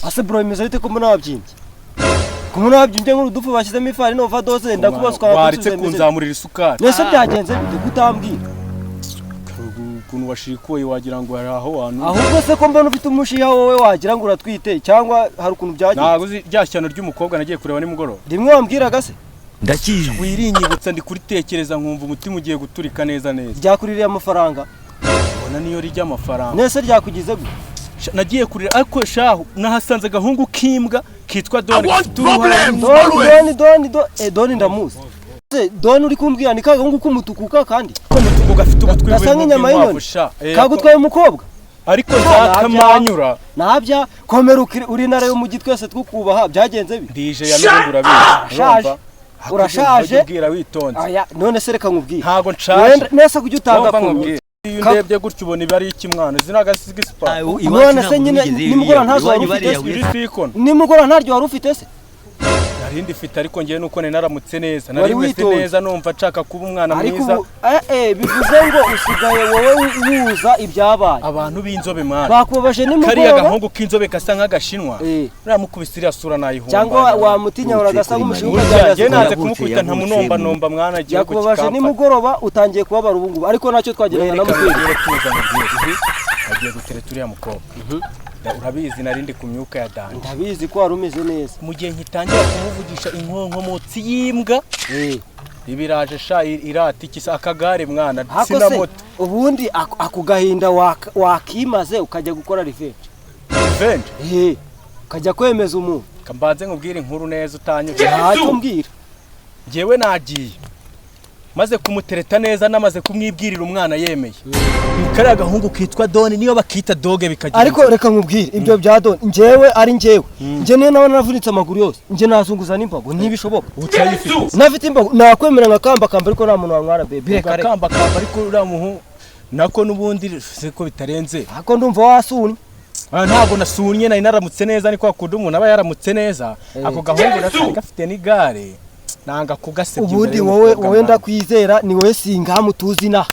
Ase bro, bimeze bite ko mbona wabyimbye? Ko mbona wabyimbye nk'urudufu bashyizemo ifarini, overdose, ndakubaswa. Waretse kunzamurira isukari. Nese byagenze bite kutambwira? Ukuntu washikuye wagira ngo hari aho wantu. Ahubwo se ko mbona ufite umushiha wowe, wagira ngo uratwite cyangwa hari ukuntu byagenze? Ntabwo uzi rya shyano ry'umukobwa nagiye kureba nimugoroba? Rimwe wambwiraga se? Ndakizi. Wirinyibutsa, ndi kuritekereza nkumva umutima ugiye guturika neza neza. Ryakuririye amafaranga? Ubona niyo rijya amafaranga. Nese ryakugize gute? Nagiye kurira ariko shahu nahasanze agahungu k'imbwa kitwa Doni, gafite uruhara. Doni, Doni, Doni, Doni ndamuzi. Se Doni uri kumbwira ni kagahungu k'umutuku ka kandi K'umutuku gafite ugutwi gasa nk'inyama bw'inkwavu y'inyoni. Sha. Kagutwaye umukobwa? Ariko Ntabya. nzakamanyura. Nabya komera, uri intare y'umujyi, twese twukubaha. Byagenze bite? Ndije ya n'ubundi urabizi. Urashaje. Urumva? Urashaje. Ujye ubwira witonze. Aya, none se reka nkubwire. Ntago nshaje. Wenda nese kujya utanga Urumva ku nkubwire, iyo ndebye gutyo ubona iba ari iki mwana, izi ni agasiga isipa. None se nyine nimugoroba ntazo wari ufite se? Iri sikono. Nimugoroba ntaryo wari ufite se? Nari ndifite, ariko ngewe nuko nari naramutse neza, Wari nari meze witonze. neza, numva nshaka kuba umwana Ariko mwiza. ubu bivuze ngo usigaye wowe wuza ibyabaye. Abantu b'inzobe mwana, Bakubabaje kariya nimugoroba. gahungu k'inzobe gasa nk'agashinwa, uramukubise iriya sura nayihumba. Cyangwa wamutinya, uragasa nk'umushinga. Burya Ukajya njye nanze Yavutse, kumukubita, yavutse. ntamunombanomba mwana, igihugu Yakubabaje kikamfata. nimugoroba, utangiye kubabara ubu ngubu, ariko nacyo twageraga Reka namutwere. rero tuza mubwire, agiye gutereta uriya mukobwa. Urabizi nari ndi ku myuka ya danger. Ndabizi ko wari umeze neza. Mu gihe nkitangira kumuvugisha, inkonkomotsi y'imbwa ibiraje sha, irata iki se, akagare mwana. Hako sina se moto. Ubundi ako gahinda wakimaze ukajya gukora revenge? Revenge? Eh, ukajya kwemeza umuntu. Mbanze nkubwire inkuru neza utanyuze. Ntacyo mbwira. Njyewe nagiye maze kumutereta neza, namaze kumwibwirira, umwana yemeye. Ni kariya gahungu kitwa Doni, niyo bakita doge bikagira. Ariko reka nkubwire, ibyo bya Doni, njyewe ari njyewe, njye niyo nabona navunitse amaguru yose, njye nazunguza n'imbago, ntibishoboka. Utayifite. Nafite imbago nakwemera nkakambakamba, ariko nta muntu wantwara baby, reka reka. Ugakambakamba, ariko uriya muhu nako n'ubundi se ko bitarenze. Ariko ndumva wasunnye. Ah, ntabwo nasunnye, nari naramutse neza, ni kwa kundi umuntu aba yaramutse neza. Ako gahungu nako gafite n'igare, nanga kugasebya Ubundi imbere wowe y'umukobwa wowe mwana. Ndakwizera, ni wowe singamu tuzi inaha.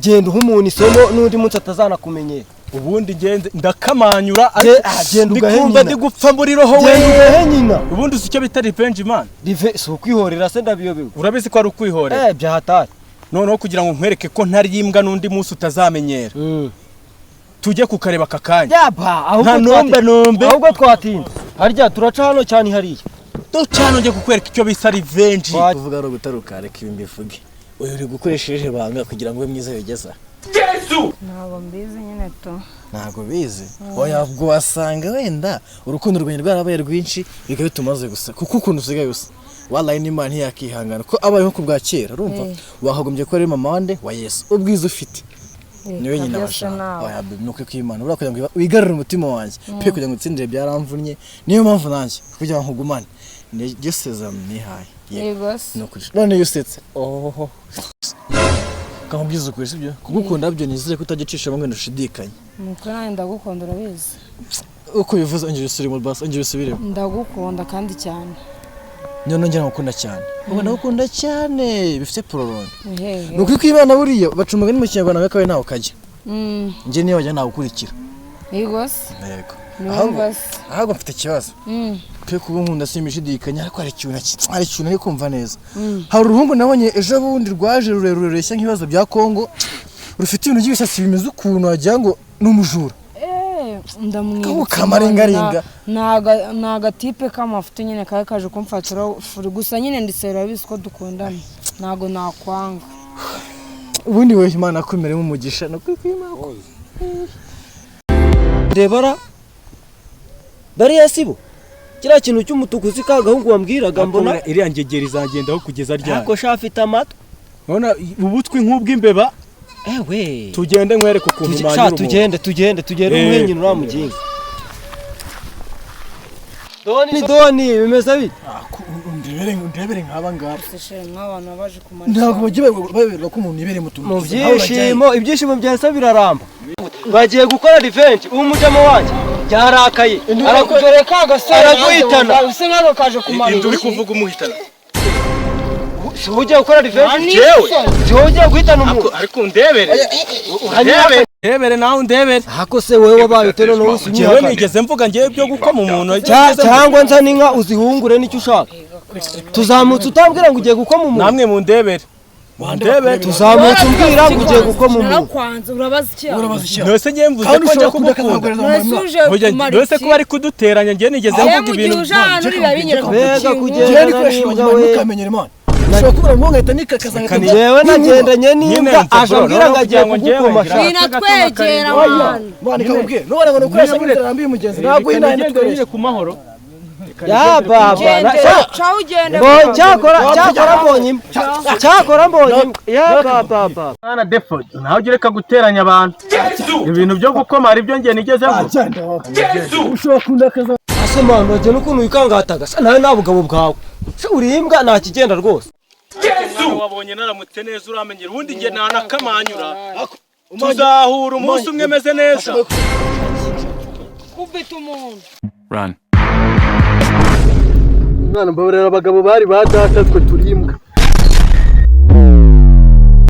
Genda uha umuntu isomo n'undi munsi atazanakumenyera. Ubundi ngenze ndakamanyura. Genda ugahe Ndikumva nyina. ndi gupfa muri roho we. Genda ugahe nyina. Ubundi uzi icyo bita revenge man? Rive si ukwihorera se? Ndabiyobewe. Urabizi ko ari ukwihorera. Eh, byahatari. Noneho kugira ngo nkwereke ko ntari imbwa, n'undi munsi utazamenyera, tujye kukareba aka kanya. Yaba ahubwo Nta nombe nombe. Ahubwo twatinze, harya turaca hano cyane hariya. Cyane njye kukwereka icyo bita revenge. Kuvuga ari ugutaruka, reka ibi mbivuge. Uyu uri gukoresha irihe banga kugira ngo ube mwiza bigeza? Ntabwo mbizi nyine tu. Ntabwo bizi? Oya, ubwo wasanga wenda urukundo rwanjye rwarabaye rwinshi, bikaba bitumaze gusa, kuko ukuntu usigaye usa, wallahi n'Imana ntiyakihangana ko abayeho ku bwa kera. Urumva wakagombye kuba ari mama wande wa Yesu, ubwiza ufite niwe nyina Byose bashaka. nawe. Oya babe, ni ukuri kw'Imana, buriya kugira ngo wigarurire umutima wanjye pe, kugira ngo utsindire byaramvunnye. Niyo mpamvu nanjye kugira ngo nkugumane niryo sezerano nihaye. Yego. Yego se. Ni ukuri, none iyo usetse, ohoho, kakubwiza ukuri, sibyo? Kugukunda byo nizere ko utajya ngo ushidikanye. Ni ukuri nanjye ndagukunda, urabizi. Uko bivuze, ongera usubiremo basi, ongera usubiremo. Ndagukunda kandi cyane. Niyo nongera ngukunda cyane, ubu ndagukunda cyane bifite pororone. Hehe. Ni ukuri kw'Imana, buriya baca umugani mu Kinyarwanda ngo akawe ntawe ukajya. Njye niyo wajya nawukurikira. Yego se. Yego. Niwumva se. Ahubwo mfite ikibazo pe. Kuba nkunda simbishidikanya, ariko hari ikintu ari kumva neza. Hari uruhungu nabonye ejo bundi rwaje rurerure rureshya nk'ibibazo bya Kongo, rufite ibintu by'ibisatsi bimeze ukuntu wagira ngo ni umujura. Eh, ndamwibutse. Kabo kamarengarenga. Ni agatipe k'amafuti nyine kari kaje kumfatira furi gusa nyine, ndetse urabizi ko dukundana, ntabwo nakwanga. Ubundi we Imana akumeremo umugisha, ni ukuri kw'Imana. Rebara bariya sibo kiriya kintu cy'umutuku, si ka gahungu wambwiraga mbona? Iriya ngegeri izagendaho kugeza ryari? Ariko sha afite amatwi. Urabona ubutwi nk'ubw'imbeba. Ewe. Tugende nkwereke ukuntu Sha manyura umuntu. tugende, tugende, tugende. Eh. Umuhe nyina uriya muginga. Doni, Doni, bimeze bite? Ndebere nk'aba ngaba. Seshe nk'abantu baba baje kumara. Ntabwo bagiye bayoberwa ko umuntu yibereye mu tuntu Mu twiza. Nawe urajyayo. byishimo, ibyishimo byahise biraramba, bagiye gukora revenge. Ubu umujama wanjye yarakaye. Dore ka gasore. Araguhitana. Usa nk'ako kaje kumara. Indi uri kuvuga umuhitana? Si wowe ugiye gukora revenge? Jewe? Si wowe ugiye guhitana umuntu? Ariko ndebere. Hanyuma Ndebere nawe, undebere. Ako se wowe wabaye ute noneho? Njyewe Usinyihakana. nigeze mvuga ngewe byo gukoma umuntu? Nigeze mvuga. Cyangwa nzana inka uzihungure nicyo ushaka. Tuzamutse utambwira ngo ugiye gukoma umuntu. Namwe mundebere, mundebere. Tuzamutse umbwira ngo ugiye gukoma umuntu. Narakwanze, urabaza iki? Urabaza icyaha. Ntose ngewe mvuze Kandi ko njya ushobora kundeka kugukunda? nkaguhereza mu murima. Uje Oya, kumara ntose iki? kuba ari kuduteranya, ngewe nigeze Yewe, mvuga mu gihe ibintu? uje ahantu uri biba binyereka Mbega ku kintu. kugenda Njyewe nikoresha n'imbwa imana we. ntukamenyere Imana. Ushobora kubura ngo nkahita nikakaza nkahita Njyewe nagendanye Nyine n'imbwa, mva aje bro, ambwira ngo noneho agiye kugira ngo njyewe kugukoma. ngira- Sha. Binatwegera mwana. Imana ikakubwira nubona ngo nukoresha nk'inzira rambiye umugenzi ntabwo Reka inama nigendere itukoresha. nyine ku mahoro. Ya baba Ugende, ca ugende. Ngo cyakora mbonye imbwa, cyakora mbonye imbwa, ya baba. Mwana defo, nawe ujye ureka guteranya abantu. Ibintu byo gukoma hari ibyo ngiye nigeze mvuga? Ushobora kundakaza. Ase mwana, uragenda ukuntu wikangataga sha, nawe nta bugabo bwawe. Sha, uri imbwa nta kigenda rwose. Wabonye naramutse neza, uramenyera. Ubundi nge nanakamanyura, tuzahura umunsi umwe meze neza. Kubita umuntu. Run. Mwana, mbabarira. Abagabo bari ba data, twe turi imbwa.